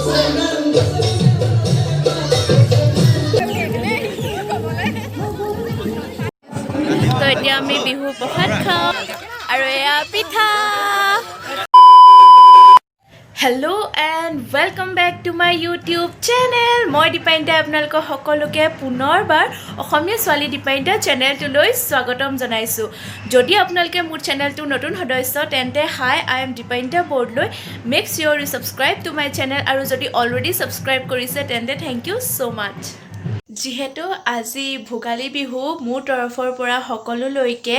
তো এতিয়া আমি বিহু প্ৰসাদ খাওঁ আৰু এয়া পিঠা। Hello and welcome back to my YouTube channel. মই দীপাইন্তাই আপোনালোকক সকলোকে পুনৰবাৰ অসমীয়া ছোৱালী দীপাইন্তা চেনেলটোলৈ স্বাগতম জনাইছোঁ। যদি আপোনালোকে মোৰ চেনেলটোৰ নতুন সদস্য, তেন্তে hi, I am Dipainta Bordoloi. Make sure you subscribe to my channel. আৰু যদি অলৰেডি ছাবস্ক্ৰাইব কৰিছে, তেন্তে thank you so much. যিহেতু আজি ভোগালী বিহু, মোৰ তৰফৰ পৰা সকলোলৈকে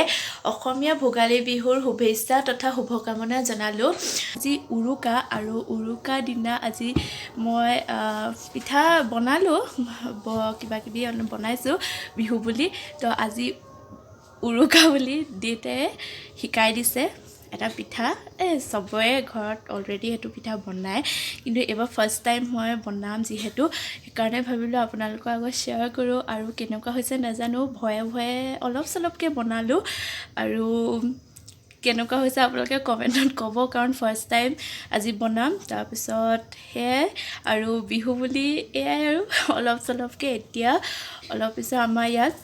অসমীয়া ভোগালী বিহুৰ শুভেচ্ছা তথা শুভকামনা জনালোঁ। আজি উৰুকা আৰু উৰুকা দিনা আজি মই পিঠা বনালোঁ, কিবা কিবি অলপ বনাইছোঁ বিহু বুলি। তো আজি উৰুকা বুলি দেউতাই শিকাই দিছে এটা পিঠা। এই চবৰে ঘৰত অলৰেডি সেইটো পিঠা বনায়, কিন্তু এইবাৰ ফাৰ্ষ্ট টাইম মই বনাম যিহেতু, সেইকাৰণে ভাবিলোঁ আপোনালোকৰ আগত শ্বেয়াৰ কৰোঁ। আৰু কেনেকুৱা হৈছে নাজানো, ভয়ে ভয়ে অলপ চলপকৈ বনালোঁ আৰু কেনেকুৱা হৈছে আপোনালোকে কমেণ্টত ক'ব, কাৰণ ফাৰ্ষ্ট টাইম আজি বনাম। তাৰপিছত সেয়াই আৰু বিহু বুলি এয়াই আৰু অলপ চলপকৈ। এতিয়া অলপ পিছত আমাৰ ইয়াত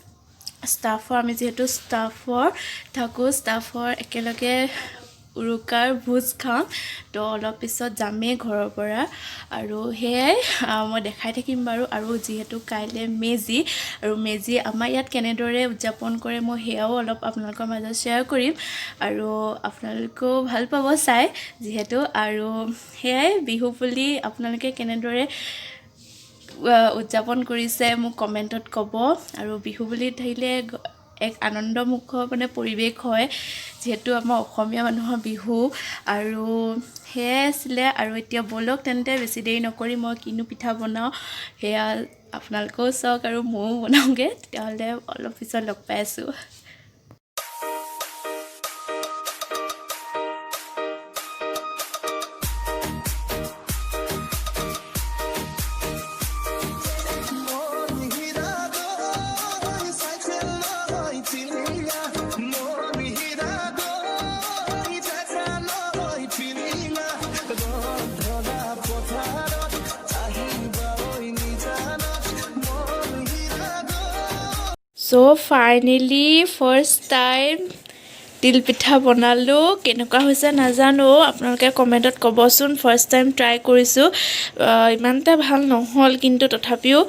ষ্টাফৰ, আমি যিহেতু ষ্টাফৰ থাকোঁ, ষ্টাফৰ একেলগে উৰুকাৰ ভোজ খাম। তো অলপ পিছত যামেই ঘৰৰ পৰা আৰু সেয়াই মই দেখাই থাকিম বাৰু। আৰু যিহেতু কাইলৈ মেজি আৰু মেজি আমাৰ ইয়াত কেনেদৰে উদযাপন কৰে, মই সেয়াও অলপ আপোনালোকৰ মাজত শ্বেয়াৰ কৰিম আৰু আপোনালোকেও ভাল পাব চাই যিহেতু। আৰু সেয়াই, বিহু বুলি আপোনালোকে কেনেদৰে উদযাপন কৰিছে মোক কমেণ্টত ক'ব। আৰু বিহু বুলি থাকিলে এক আনন্দমুখৰ মানে পৰিৱেশ হয়, যিহেতু আমাৰ অসমীয়া মানুহৰ বিহু। আৰু সেয়াই আছিলে। আৰু এতিয়া ব'লক তেন্তে, বেছি দেৰি নকৰি মই কিনো পিঠা বনাওঁ সেয়া আপোনালোকেও চাওক আৰু ময়ো বনাওঁগৈ। তেতিয়াহ'লে অলপ পিছত লগ পাই আছোঁ। মন হীৰা গৈ চাইকেল নহয় চিলিঙা, মন হীৰা গৈ চেঁচা নহয় ফিৰিঙা, ৰধলা পথাৰত আহিবা ঐ নিজানত, মন হীৰা গৈ। চ' ফাইনেলি ফাৰ্ষ্ট টাইম তিলপিঠা বনালোঁ। কেনেকুৱা হৈছে নাজানো, আপোনালোকে কমেণ্টত ক'বচোন। ফাৰ্ষ্ট টাইম ট্ৰাই কৰিছোঁ, ইমান এটা ভাল নহ'ল, কিন্তু তথাপিও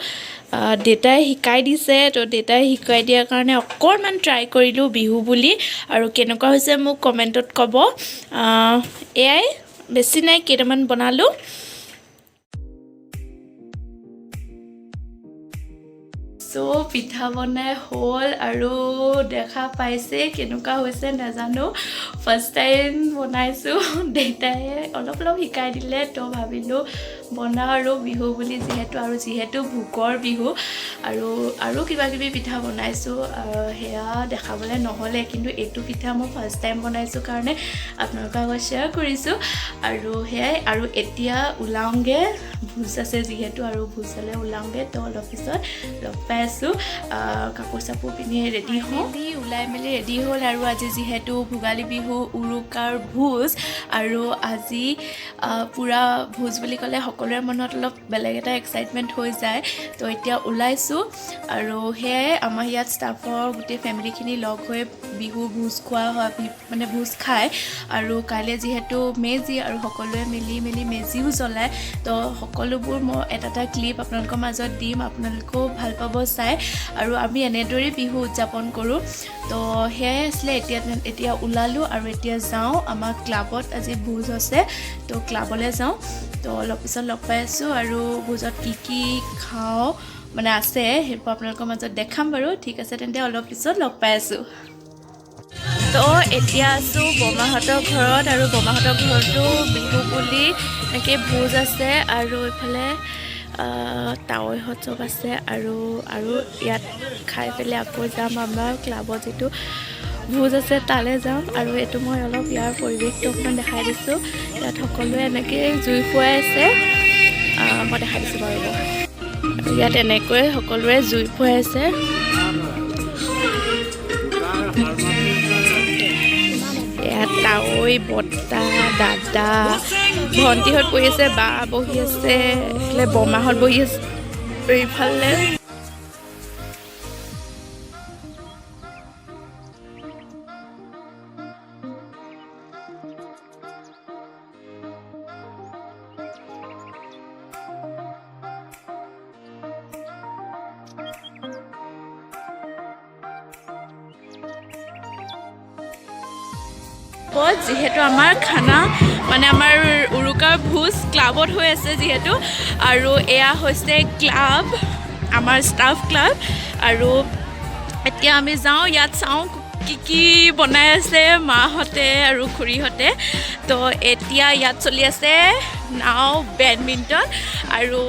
দেউতাই শিকাই দিছে। তো দেউতাই শিকাই দিয়াৰ কাৰণে অকণমান ট্ৰাই কৰিলোঁ বিহু বুলি। আৰু কেনেকুৱা হৈছে মোক কমেণ্টত ক'ব। এয়াই, বেছি নাই, কেইটামান বনালোঁ। চ' পিঠা বনাই হ'ল আৰু দেখা পাইছে, কেনেকুৱা হৈছে নাজানো। ফাৰ্ষ্ট টাইম বনাইছোঁ, দেউতাই অলপ অলপ শিকাই দিলে, তো ভাবিলোঁ বনাওঁ আৰু বিহু বুলি যিহেতু, আৰু যিহেতু ভোগৰ বিহু। আৰু আৰু কিবা কিবি পিঠা বনাইছোঁ, সেয়া দেখাবলৈ নহ'লে, কিন্তু এইটো পিঠা মই ফাৰ্ষ্ট টাইম বনাইছোঁ কাৰণে আপোনালোকৰ আগত শ্বেয়াৰ কৰিছোঁ। আৰু সেয়াই, আৰু এতিয়া ওলাওঁগৈ, ভোজ আছে যিহেতু আৰু ভোজলৈ ওলাওঁগৈ। তো অলপ পিছত লগ পাই আছোঁ। কাপোৰ চাপোৰ পিন্ধি ৰেডি হওঁ। ওলাই মেলি ৰেডি হ'ল। আৰু আজি যিহেতু ভোগালী বিহু উৰুকাৰ ভোজ আৰু আজি পূৰা ভোজ বুলি ক'লে সকলোৰে মনত অলপ বেলেগ এটা এক্সাইটমেণ্ট হৈ যায়। তো এতিয়া ওলাইছোঁ আৰু সেয়াই, আমাৰ ইয়াত ষ্টাফৰ গোটেই ফেমিলিখিনি লগ হৈ বিহু ভোজ খোৱা হয়, মানে ভোজ খায়। আৰু কাইলৈ যিহেতু মেজি আৰু সকলোৱে মিলি মেলি মেজিও জ্বলায়। তো সকলোবোৰ মই এটা এটা ক্লিপ আপোনালোকৰ মাজত দিম, আপোনালোকেও ভাল পাব চাই। আৰু আমি এনেদৰেই বিহু উদযাপন কৰোঁ। তো সেয়াই আছিলে। এতিয়া এতিয়া ওলালোঁ আৰু এতিয়া যাওঁ, আমাৰ ক্লাবত আজি ভোজ আছে, তো ক্লাবলৈ যাওঁ। তো অলপ পিছত লগ পাই আছোঁ আৰু ভোজত কি কি খাওঁ মানে আছে, সেইবোৰ আপোনালোকৰ মাজত দেখাম বাৰু। ঠিক আছে তেন্তে, অলপ পিছত লগ পাই আছোঁ। তো এতিয়া আছোঁ বৰমাহঁতৰ ঘৰত আৰু বৰমাহঁতৰ ঘৰতো বিহু বুলি এনেকৈ ভোজ আছে আৰু এইফালে তাৱৈহঁত চব আছে। আৰু আৰু ইয়াত খাই পেলাই আকৌ যাম, আমাৰ ক্লাবত যিটো ভোজ আছে তালৈ যাম। আৰু এইটো মই অলপ ইয়াৰ পৰিৱেশটো অকণমান দেখাই দিছোঁ। ইয়াত সকলোৱে এনেকৈ জুই ফুৱাই আছে। মই দেখাই দিছোঁ বাৰু। আৰু ইয়াত এনেকৈ সকলোৱে জুই ফুৱাই আছে। ইয়াত তাৱৈ, বৰ্তা, দাদা, ভণ্টিহঁত বহি আছে, বা বহি আছে, এইফালে বৰমাহঁত বহি আছে, এইফালে যিহেতু আমাৰ খানা মানে আমাৰ উৰুকাৰ ভোজ ক্লাবত হৈ আছে যিহেতু, আৰু এয়া হৈছে ক্লাব, আমাৰ ষ্টাফ ক্লাব। আৰু এতিয়া আমি যাওঁ ইয়াত চাওঁ কি কি বনাই আছে মাহঁতে আৰু খুৰীহঁতে। তো এতিয়া ইয়াত চলি আছে নাও বেডমিণ্টন। আৰু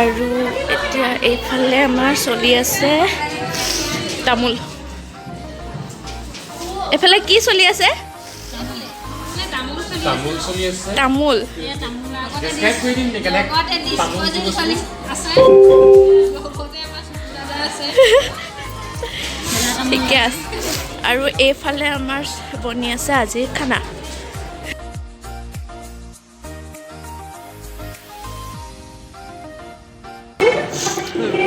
আৰু এতিয়া এইফালে আমাৰ চলি আছে তামোল। এইফালে কি চলি আছে? তামোল। ঠিকে আছে। আৰু এইফালে আমাৰ বনি আছে আজিৰ খানা।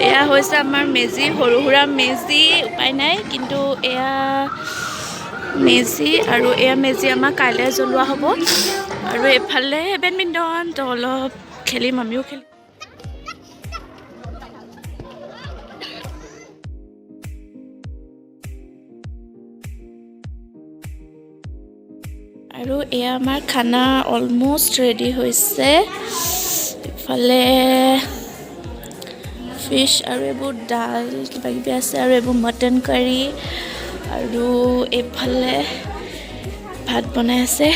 এয়া হৈছে আমাৰ মেজি, সৰু সুৰা মেজি, উপায় নাই কিন্তু এয়া মেজি। আৰু এয়া মেজি আমাৰ কাইলৈ জ্বলোৱা হ'ব। আৰু এইফালে বেডমিণ্টন, তো অলপ খেলিম, আমিও খেলিম। আৰু এয়া আমাৰ খানা অলমষ্ট ৰেডি হৈছে। ইফালে ফিছ আৰু এইবোৰ ডাল কিবা কিবি আছে, আৰু এইবোৰ মটন কাৰী, আৰু এইফালে ভাত বনাই আছে।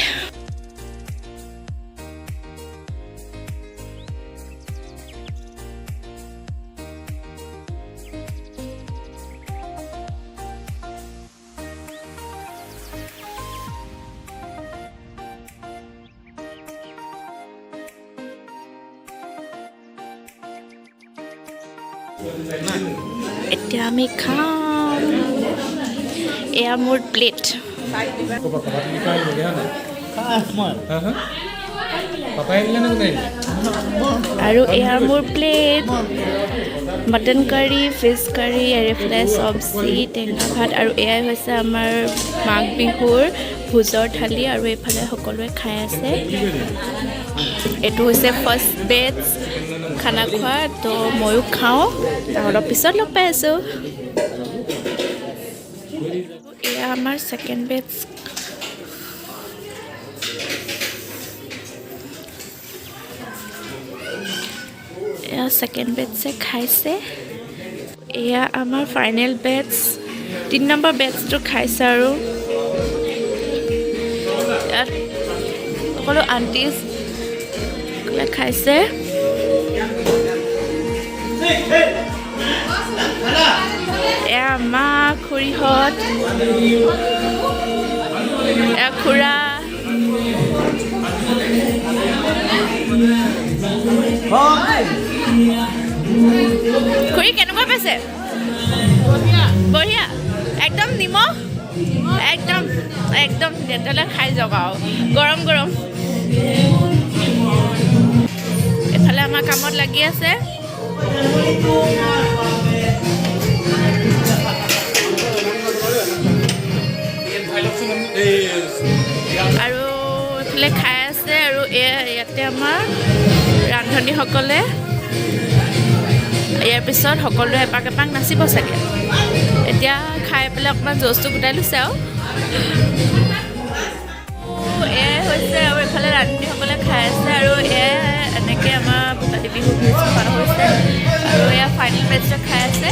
এতিয়া আমি খাম। এয়া মোৰ প্লেট। আৰু এয়া মোৰ plate, mutton curry, fish curry, আৰু এইফালে চব্জি, টেঙা ভাত। আৰু এয়াই হৈছে আমাৰ মাঘ বিহুৰ ভোজৰ থালি। আৰু এইফালে সকলোৱে খাই আছে। এইটো হৈছে ফাৰ্ষ্ট বেটছ খানা খোৱা, তো ময়ো খাওঁ, অলপ পিছত লগ পাই আছোঁ। এয়া আমাৰ ছেকেণ্ড বেটছ। এয়া ছেকেণ্ড বেটছে খাইছে। এয়া আমাৰ ফাইনেল বেটছ, 3 নম্বৰ বেটছটো খাইছে। আৰু ইয়াত সকলো আণ্টিজ খাইছে। এয়া মা, খুৰীহঁত, এয়া খুৰা। খুৰী কেনেকুৱা পাইছে? বঢ়িয়া, একদম নিমখ, একদম একদম। তেতিয়াহ'লে খাই যাওক আৰু গৰম গৰম। এফালে আমাৰ কামত লাগি আছে। আৰু এইফালে খাই আছে। আৰু এয়া ইয়াতে আমাৰ ৰান্ধনীসকলে ইয়াৰ পিছত সকলোৱে এপাক এপাক নাচিব চাগে। এতিয়া খাই পেলাই অকণমান জোচটো গোটাই লৈছে। আৰু এয়াই হৈছে। আৰু এইফালে ৰান্ধনীসকলে খাই আছে। আৰু এয়াই এনেকৈ আমাৰ ভোগালী বিহু ভোজ খোৱা হৈছে। আৰু এয়া ফাইনেল বেটছত খাই আছে।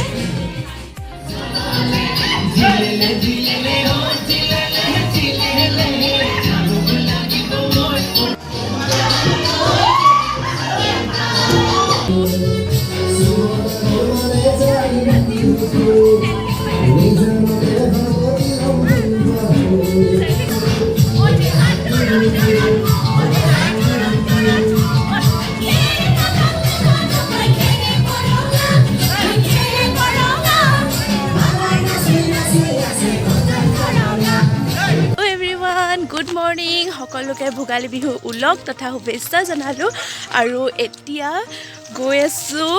মৰ্ণিং সকলোকে ভোগালী বিহু ওলগ তথা শুভেচ্ছা জনালোঁ। আৰু এতিয়া গৈ আছোঁ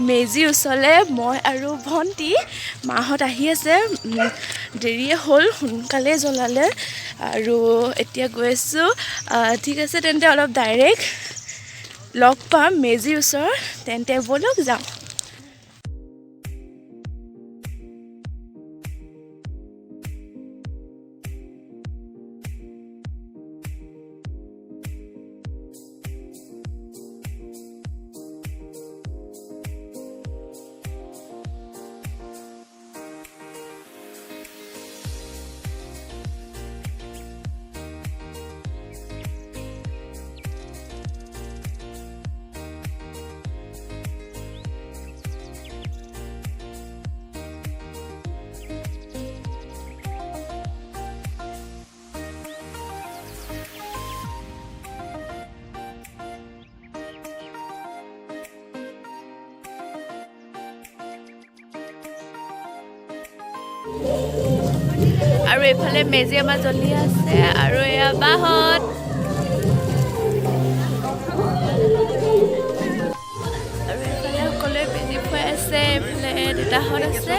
মেজিৰ ওচৰলৈ, মই আৰু ভণ্টি। মাহঁত আহি আছে, দেৰিয়ে হ'ল, সোনকালে জ্বলালে। আৰু এতিয়া গৈ আছোঁ। ঠিক আছে, তেন্তে অলপ ডাইৰেক্ট লগ পাম মেজিৰ ওচৰত, তেন্তে ব'লক যাওঁ। আৰু এইফালে মেজি আমাৰ জ্বলি আছে আৰু এয়া বাহঁত। আৰু এইফালে সকলোৱে মেজি ফুৱাই আছে, এইফালে দেউতাহঁত আছে।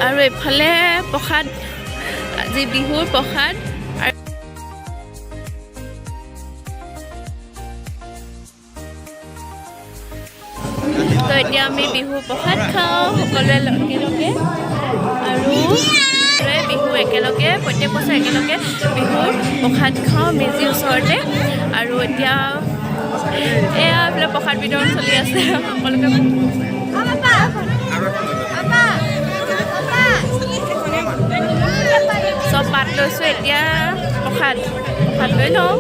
আৰু এইফালে প্ৰসাদ, আজি বিহুৰ প্ৰসাদ। তো এতিয়া আমি বিহু প্ৰসাদ খাওঁ সকলোৱে লগে লগে। আৰু বিহু একেলগে প্ৰত্যেক বছৰ একেলগে বিহুৰ প্ৰসাদ খাওঁ মেজিৰ ওচৰতে। আৰু এতিয়া এয়া এইফালে প্ৰসাদ বিতৰণ চলি আছে সকলোকে। চব পাত লৈছোঁ, এতিয়া প্ৰসাদ প্ৰসাদ লৈ লওঁ।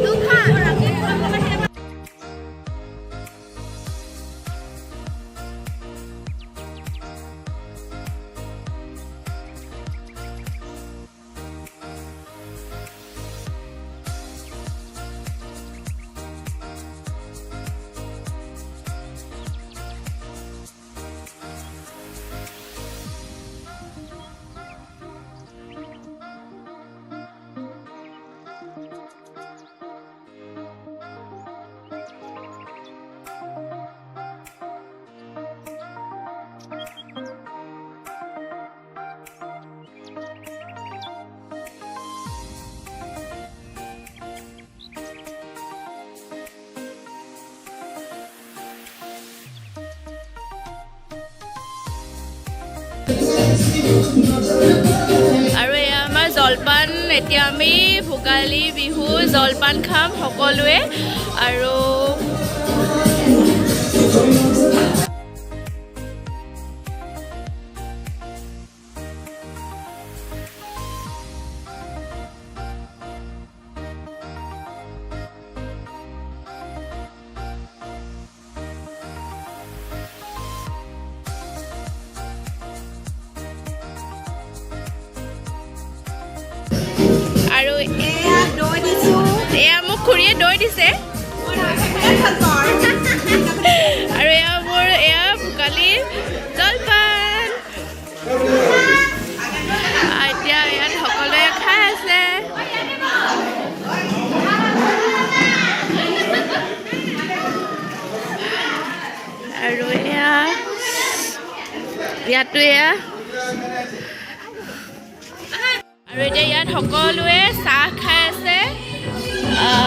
আৰু এয়া আমাৰ জলপান। এতিয়া আমি ভোগালী বিহু জলপান খাম সকলোৱে। আৰু আৰু এয়া দৈ দিছোঁ। এয়া মোক খুৰীয়ে দৈ দিছে। আৰু এয়া মোৰ এয়া ভোগালী জলপান। এতিয়া ইয়াত সকলোৱে খাই আছে। আৰু এয়া ইয়াতো এয়া। আৰু এতিয়া ইয়াত সকলোৱে চাহ খাই আছে।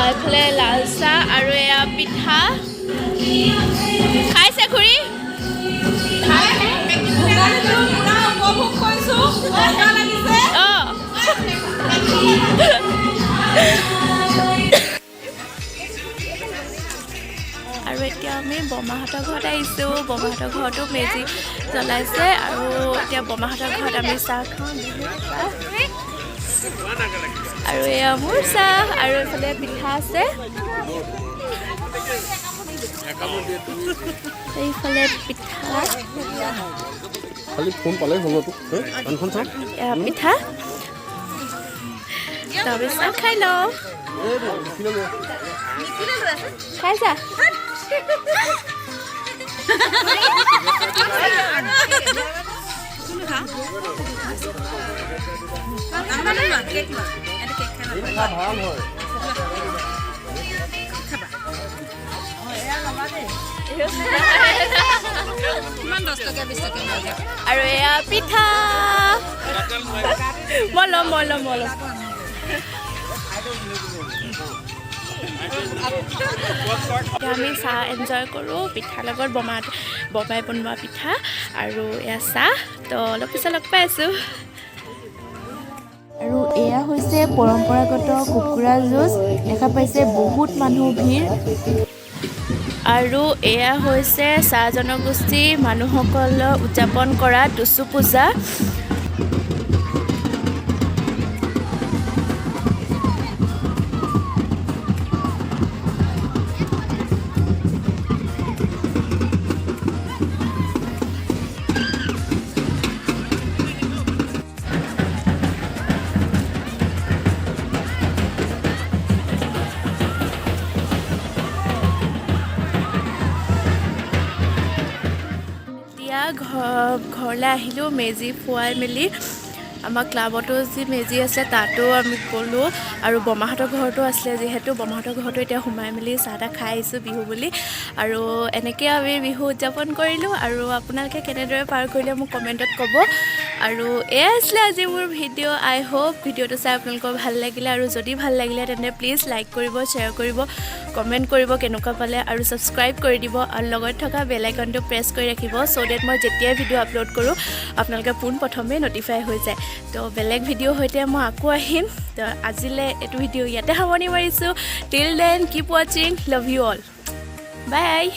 এইফালে লাল চাহ আৰু এয়া পিঠা খাইছে খুৰী। উপভোগ কৰিছোঁ, মজা লাগিছে। অঁ, আৰু এতিয়া আমি বৰমাহঁতৰ ঘৰত আহিছোঁ। বৰমাহঁতৰ ঘৰতো মেজি জ্বলাইছে। আৰু এতিয়া বৰমাহঁতৰ ঘৰত আমি চাহ খাওঁ, বিহুৰ চাহ। আৰু এয়া মোৰ চাহ আৰু এইফালে পিঠা আছে। এইফালে পিঠা। খালি ফোন পালেই হ'ল তোক আনখন চাওঁ। এয়া পিঠা, তাৰপিছত খাই লওঁ। খাইছা? খা। লোৱা, কেক লোৱা। ইয়াতে কেক খাই ভাল পায়। ভাল হয়। খাবা। কিমান, 10 টকীয়া, 20 টকীয়া লৈ যাওক। আৰু এয়া পিঠা। মই ল'ম, মই ল'ম, মই ল'ম। এতিয়া আমি চাহ এনজয় কৰোঁ পিঠাৰ লগত, বমাই বনোৱা পিঠা আৰু এয়া চাহ। তো অলপ পিছত লগ পাই আছোঁ। আৰু এয়া হৈছে পৰম্পৰাগত কুকুৰা যুঁজ। দেখা পাইছে, বহুত মানুহ ভিৰ। আৰু এয়া হৈছে চাহ জনগোষ্ঠী মানুহসকলৰ উদযাপন কৰা টুচু পূজা। এতিয়া ঘৰলৈ আহিলোঁ। মেজি ফুৱাই মেলি আমাৰ ক্লাবতো যি মেজি আছে, তাতো আমি গ'লোঁ আৰু বমাহঁতৰ ঘৰতো আছিলে যিহেতু, বমাহঁতৰ ঘৰতো এতিয়া সোমাই মেলি চাহ তাহ খাই আহিছোঁ বিহু বুলি। আৰু এনেকৈ আমি বিহু উদযাপন কৰিলোঁ। আৰু আপোনালোকে কেনেদৰে পাৰ কৰিলে, মোক কমেণ্টত ক'ব। আৰু এয়াই আছিলে আজি মোৰ ভিডিঅ'। আই হোপ ভিডিঅ'টো চাই আপোনালোকৰ ভাল লাগিলে। আৰু যদি ভাল লাগিলে, তেন্তে প্লিজ লাইক কৰিব, শ্বেয়াৰ কৰিব, কমেণ্ট কৰিব কেনেকুৱা পালে আৰু ছাবস্ক্ৰাইব কৰি দিব আৰু লগত থকা বেল আইকনটো প্ৰেছ কৰি ৰাখিব, চ' ডেট মই যেতিয়াই ভিডিঅ' আপলোড কৰোঁ, আপোনালোকে পোনপ্ৰথমে ন'টিফাই হৈ যায়। তো বেলেগ ভিডিঅ'ৰ সৈতে মই আকৌ আহিম। তো আজিলৈ এইটো ভিডিঅ' ইয়াতে সামৰণি মাৰিছোঁ। Till then, keep watching. Love you all. Bye.